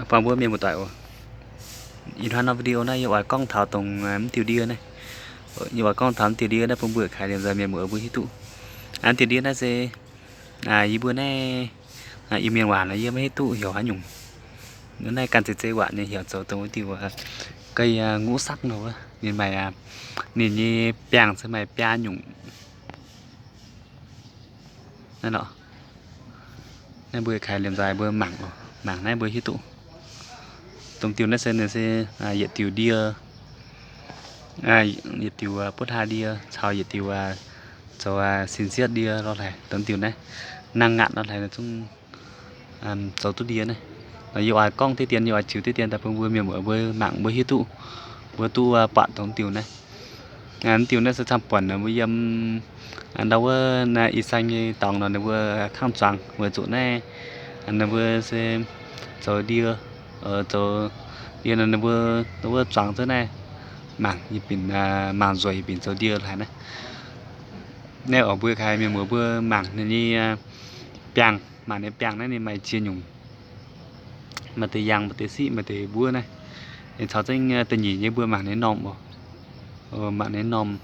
Buangh mbuo mienh muoz-doic oc. Ih hnoi norm video naaiv yie oix gorngv taux dongh mv diuh ndie naaiv. Yie oix gorngv taux mv diuh ndie naaiv bun mbuo kaaix liemh nzoih mienh muoz mbuo hiuv duqv. Mv diuh ndie naaiv se yie mbuo naaiv Iu-Mienh waac nor yie maiv hiuv duqv heuc haaix nyungc. Naaiv ganh zeiz zeiz waac nyei heuc zoux dongh wuov diuh ga'ngutv sakv nor wuov. Ninh maaih, ninh nyei biangh se maaih biaa nyungc. Naaiv nor, naaiv mbuo kaaix liemh nzoih mbuo mangc, mangc naaiv mbuo hiuv duqv. Dongh diuh naaiv se ninh se yietc diuh ndie, yietc diuh butv haa ndie caux yietc diuh zoux sin sietv ndie lorh hlaaix. Dongh diuh naaiv nangh ngaatc lorh hlaaix zungv zoux duqv ndie naaiv. Yie oix gorngv deix dien, yie oix ziux deix dien daaih bun mbuo mienh muoz mbuo mangc mbuo hiuv duqv, mbuo duqv buatc dongh diuh naaiv. Mv diuh naaiv se camv-buonc mbuo yiem ndau wuov Ih Saeng nyei dorngx nor ninh mbuo kangv zuangx weic zuqc naaiv ninh mbuo se zoux ndie, zoux ndie nor ninh mbuo, ninh mbuo zuangx zunv naaiv mangc yie binc, mangc nzueic yie binc zoux ndie haic naaiv. Naaiv oc mbuo kaaix mienh muoz mbuo mangc ninh nyei biangh, mangc ninh biangh naaiv ninh maaih ziex nyungc. Maaih deix yangh, maaih deix siqv, maaih deix mbuov naaiv. Ninh caux zengv da'nyeic nyei mbuo mangc ninh normh oc. Mangc ninh normh,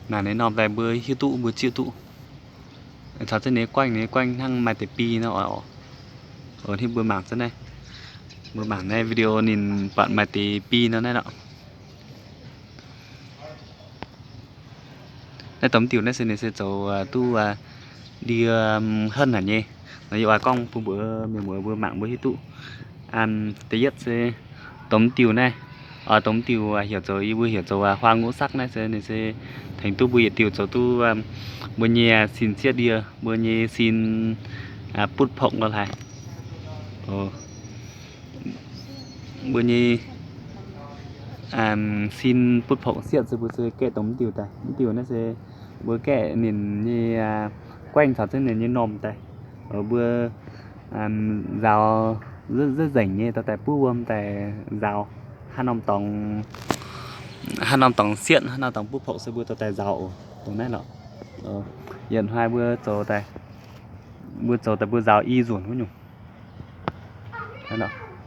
mangc ninh normh daaih mbuo hiuv duqv, mbuo zieqv duqv. Caux zengv ninh guaengv, ninh guaengv hnangv maaih deix bi nor oc. Hnangv mbuo mangc zunv naaiv, mbuo mangc naaiv video ninh buatc maaih deix bi nor naaiv lorqc. Naaiv dongh diuh naaiv se ninh se zoux duqv ndie henv haic nyei. Nor yie oix gorngv bun mbuo mienh muoz mbuo mangc mbuo hiuv duqv. Da'yietv se dongh diuh naaiv, dongh diuh heuc zoux, yie mbuo heuc zoux huaang ngũ sắc naaiv se ninh se tengx duqv mbuo yietc diuh zoux duqv mbuo nyei sin sietv ndie, mbuo nyei sin butv pokv lorh hlaaix. Mbuo nyei sin butv pokv sietv se mbuo se gaeqv dongh mv diuh daaih. Mv diuh naaiv se mbuo gaeqv ninh nyei guaengv caux zengv ninh nyei normh daaih. Mbuo nzaaux zengc nyei dorh daaih buov wuom daaih nzaaux. Haaix norm dorngx, haaix norm dorngx sietv, haaix norm dorngx butv pokv se mbuo dorh daaih nzaaux oc. Dongh naaiv lorqc. Yietc hnoi mbuo zoux daaih, mbuo zoux daaih mbuo nzaaux i nzunc wuov nyungc.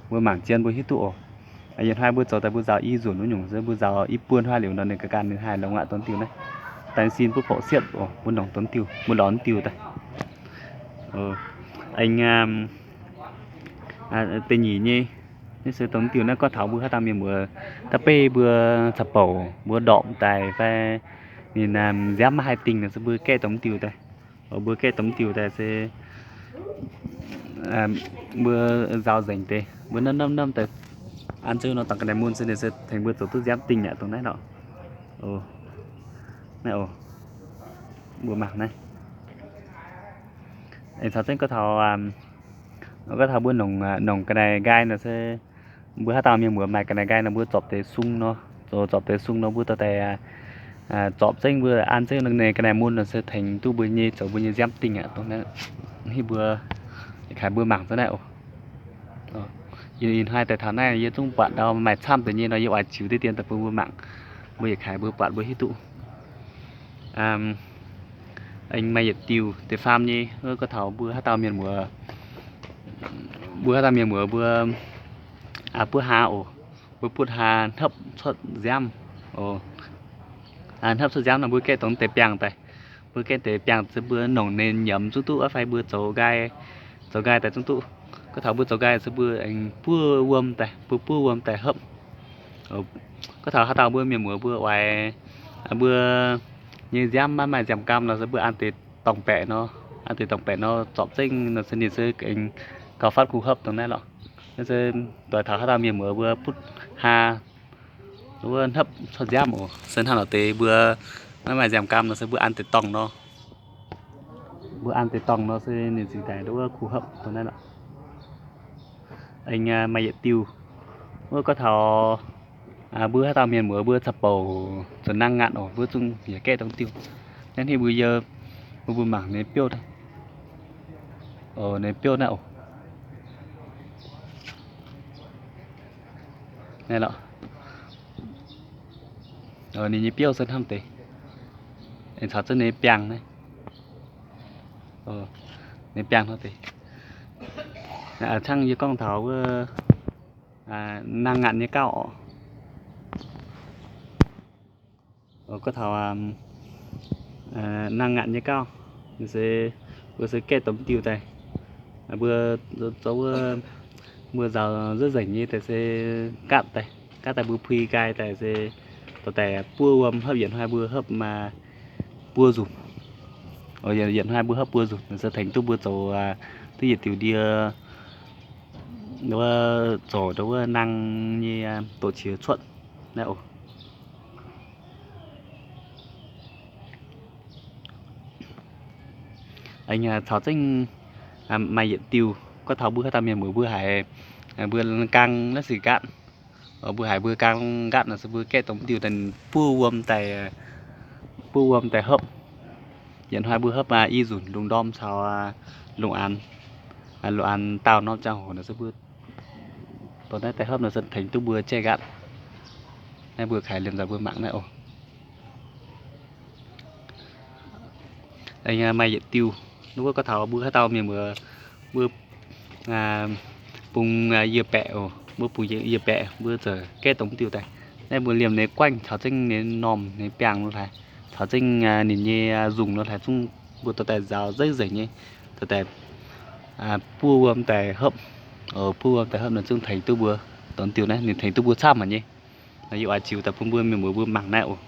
Mbuo mangc zien mbuo hiuv duqv oc. Yietc hnoi mbuo zoux daaih mbuo nzaaux i nzunc wuov nyungc, mbuo nzaaux i buo hnoi liuz nor ninh ga'ganh ninh haih longx aqv. Dongh diuh naaiv daaih sin butv pokv sietv oc, mbuo longc dongh diuh, mbuo lorz diuh daaih. Aengx da'nyeic nyei, naaiv se dongh diuh naaiv gorngv taux mbuo haaix dauh mienh muoz da'beiv mbuo caux bouc mbuo ndorpc daaih fai ninh nziaamv maiv haih dingh nor se mbuo gaeqv dongh diuh daaih. Mbuo gaeqv dongh diuh daaih se mbuo nzaaux nzengc deix, mbuo nmv nmv nmv daaih an zengv nor dangh ga'naaiv mun se ninh se tengx mbuo zoux duqv nziaamv dingh aqv. Dongh naaiv lorqc. Naaiv oc, mbuo mangc naaiv. Aengx caux zengv gorngv taux, gorngv taux mbuo nongc, nongc ga'naaiv nqaai nor se mbuo haaix dauh mienh muoz maaih ga'naaiv nqaai nor mbuo zorpc deix sung nor, zorpc deix sung nor mbuo dorh daaih zorpc zengv mbuo an zengv ninh ga'naaiv mun nor se tengx duqv mbuo nyei zoux mbuo nyei nziaamv dingh aqv. Dongh naaiv, mbuo kaaix mbuo mangc zunv naaiv oc. Ih hnoi daaih taux naaiv yie zungv buatc ndau maaih camv deix nyei nor yie oix ziux deix dien daaih bun mbuo mangc, mbuo yietc kaaix mbuo buatc mbuo hiuv duqv. Aengx maaih yietc diuh deix faam nyei, gorngv taux mbuo haaix dauh mienh muoz, mbuo haaix dauh mienh muoz mbuo butv haa oc, mbuo butv haa hnopv cuotv nziaamv oc. Hnopv cuotv nziaamv nor mbuo gaeqv dongh deix biangh daaih. Mbuo gaeqv deix biangh se mbuo nongc ninh nyiemz zungv duqv fai mbuo zoux nqaai, zoux nqaai daaih zungv duqv. Gorngv taux mbuo zoux nqaai se mbuo aengx buov wuom daaih, mbuo buov wuom daaih hopv. Gorngv taux haaix dauh mbuo mienh muoz mbuo oix, mbuo nyei nziaamv maiv maaih nziaamv-gaam nor se mbuo an deix dorngh baeqc nor, an deix dorngh baeqc nor zorpc zengv nor se ninh se aengx gauh fatv kuh hopv dongh naaiv lorqc. Naaiv se doix taux haaix dauh mienh muoz mbuo butv haa wuov hnopv cuotv nziaamv oc. Se hnangv nor deix mbuo maiv maaih nziaamv-gaam nor se mbuo an deix dorngh nor, mbuo an deix dorngh nor se ninh ziouc daaih wuov kuh hopv dongh naaiv lorqc. Aengx maaih yietc diuh wuov gorngv taux mbuo haaix dauh mienh muoz mbuo caux bouc zuqc nangh ngaatc oc, mbuo zungv yaac gaeqv dongh diuh. Naaiv hnangv mbuo yie, mbuo mbuo mangc ninh biouv, ninh biouv naaiv oc. Naaiv lorqc. Ninh nyei biouv se hnangv deix. Ninh caux zengv ninh biangh naaiv. Ninh biangh nor deix. Hnangv yie gorngv taux wuov naang ngaatc nyei gauh oc. Gorngv taux naang ngaatc nyei gauh, se mbuo se gaeqv dongh mv diuh daaih. Mbuo zoux wuov, mbuo nzaaux nzuov nzengc nyei daaih se gaatv daaih, gaatv daaih mbuo pui nqaai daaih se dorh daaih buov wuom hopv, yietc hnoi mbuo hopv buo nzunc. Yietc hnoi mbuo hopv buo nzunc se tengx duqv mbuo zoux duqv yietc diuh ndie, wuov zoux ndau wuov naang nyei doqc qiex cuotv naaiv oc. Aengx caux zengv maaih yietc diuh, gorngv taux mbuo haaix dauh mienh muoz mbuo haiz mbuo gaang naaiv sic nqaatv, mbuo haiz mbuo gaang nqaatv nor se mbuo gaeqv dongh mv diuh daaih buov wuom daaih, buov wuom daaih hopv. Yietc hnoi mbuo hopv i nzunc lungh ndorm caux lungh aanx, lungh aanx daauh norm ziangh hoc nor se mbuo dorh naaiv daaih hopv nor se tengx duqv mbuo jaiv nqaatv. Naaiv mbuo kaaix liemh nzaaih mbuo mangc naaiv oc. Maaih yietc diuh, wuov gorngv taux mbuo haaix dauh mienh muoz mbuo bungx yie baeqc oc, mbuo bungx yie baeqc mbuo ziouc gaeqv dongh mv diuh daaih. Naaiv mbuo liemh ninh guaengv caux zengv ninh normh ninh biangh lo hlaaix, caux zengv ninh nyei nzungh lo hlaaix zungv mbuo dorh daaih nzaaux nzengc nzengc nyei, dorh daaih buov wuom daaih hopv. Buov wuom daaih hopv nor zungv tengx duqv mbuo dongh diuh naaiv, ninh tengx duqv mbuo camv haic nyei. Yie oix ziux daaih bun mbuo mienh muoz mbuo mangc naaiv oc.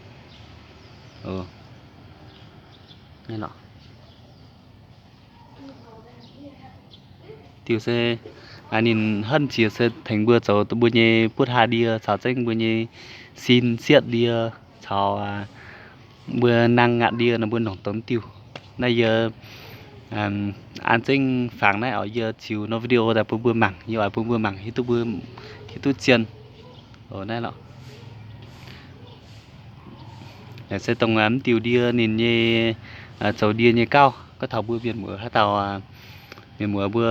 Diuh se ninh henv jiex se tengx mbuo zoux mbuo nyei buov taa ndie caux zengv mbuo nyei sin sietv ndie caux mbuo naang ngaatc ndie nor mbuo nongc dongh diuh. Naaiv yie an zengv fangx naaiv oc, yie ziux norm video daaih bun mbuo mangc, yie oix bun mbuo mangc hiuv duqv mbuo, hiuv duqv zien. Naaiv lorqc. Se dongh mv diuh ndie ninh nyei zoux ndie nyei gauh, gorngv taux mbuo mienh muoz haaix dauh mienh muoz mbuo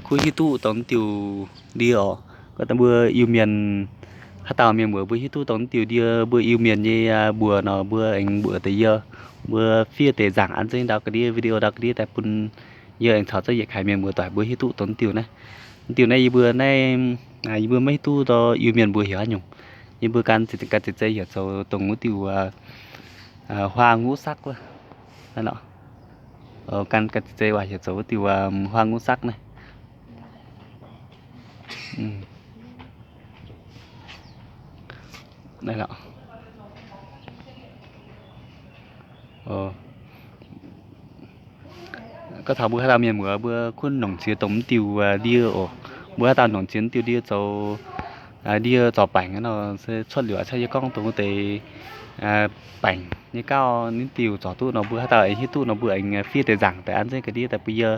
kuv hiuv duqv dongh mv diuh ndie oc. Gorngv taux mbuo Iu-Mienh haaix dauh mienh muoz mbuo hiuv duqv dongh mv diuh ndie, mbuo Iu-Mienh nyei mbuox nor mbuo aengx mbuox deix yie, mbuo fiev deix nzaangc an zengv ndau ga'ndiev video ndau ga'ndiev daaih bun yie aengx caux zengv yietc kaaix mienh muoz doic mbuo hiuv duqv dongh mv diuh naaiv. Mv diuh naaiv yie mbuo naaiv, yie mbuo maiv hiuv duqv dongh Iu-Mienh mbuo heuc haaix nyungc. Yie mbuo gan ziex, gan ziex zei heuc zoux dongh wuov diuh huaang wuov sakv wuov. Gan, gan ziex zei waac heuc zoux wuov diuh huaang wuov sakv naaiv. Gorngv taux mbuo haaix dauh mienh muoz mbuo kuv nongc ziex dongh mv diuh ndie oc. Mbuo haaix dauh nongc ziex mv diuh ndie zoux ndie zorc baengc nor se cuotv liuz aqv, yie gorngv dongh wuov deix baengc nyei gauh mv diuh zorc duqv nor mbuo haaix dauh aengx hiuv duqv nor mbuo aengx fiev deix nzaangc daaih an zengv ga'ndiev daaih bun yie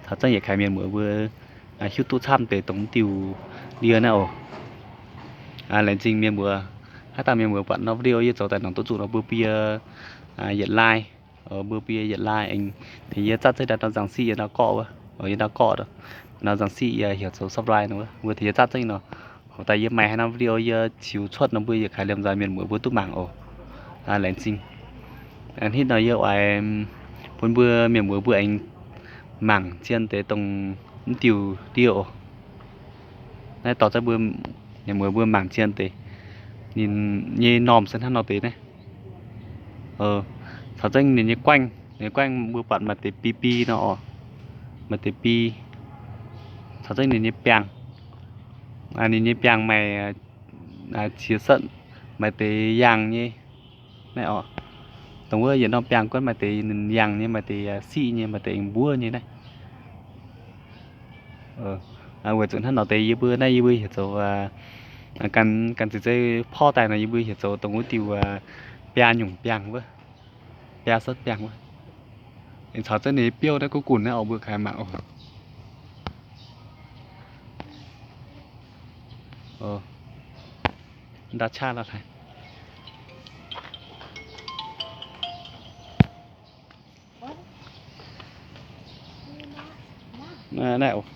caux zengv yietc kaaix mienh muoz mbuo hiuv duqv camv deix dongh mv diuh ndie naaiv oc. Laengz zingh mienh muoz, haaix dauh mienh muoz buatc norm video yie zoux daaih nongc duqv zuqc nor mbuo bun yie yietc like, mbuo bun yie yietc like aengx tengx yie zatv zengv ndau norm nzangc siqv yie ndau gorqv wuov, yie ndau gorqv nor nzangc siqv yie heuc zoux subscribe nor wuov, mbuo tengx yie zatv zengv nor. Horpc daaih yie maaih haaix norm video yie ziux cuotv nor mbuo yietc kaaix liemh nzaih mienh muoz mbuo duqv mangc oc. Laengz zingh. Hnitv nor yie oix bun mbuo mienh muoz mbuo aengx mangc zien deix dongh mv diuh ndie oc. Naaiv dorh zengv mbuo mienh muoz mbuo mangc zien deix ninh nyei normh se hnangv nor deix naaiv. Caux zengv ninh nyei guaengv, ninh nyei guaengv mbuo buatc maaih deix bi bi nor oc, maaih deix bi. Caux zengv ninh nyei biangh, ninh nyei biangh maaih qiex setv, maaih deix yaangh nyei naaiv oc. Dongh wuov yietc norm biangh guonv maaih deix ninh yaangh nyei, maaih deix siqv nyei, maaih deix mbuov nyei naaiv. Weic zuqc hnangv nor deix yie mbuo naaiv yie mbuo heuc zoux gan, gan ziex zei porv daaih nor yie mbuo heuc zoux dongh wuov diuh biaa nyungc biangh wuov, biaa setv biangh wuov. Aengx caux zengv ninh biouv naaiv gunv gunv naaiv oc, mbuo kaaix mangc oc. Ndau qaqv lorh haic. Naaiv oc,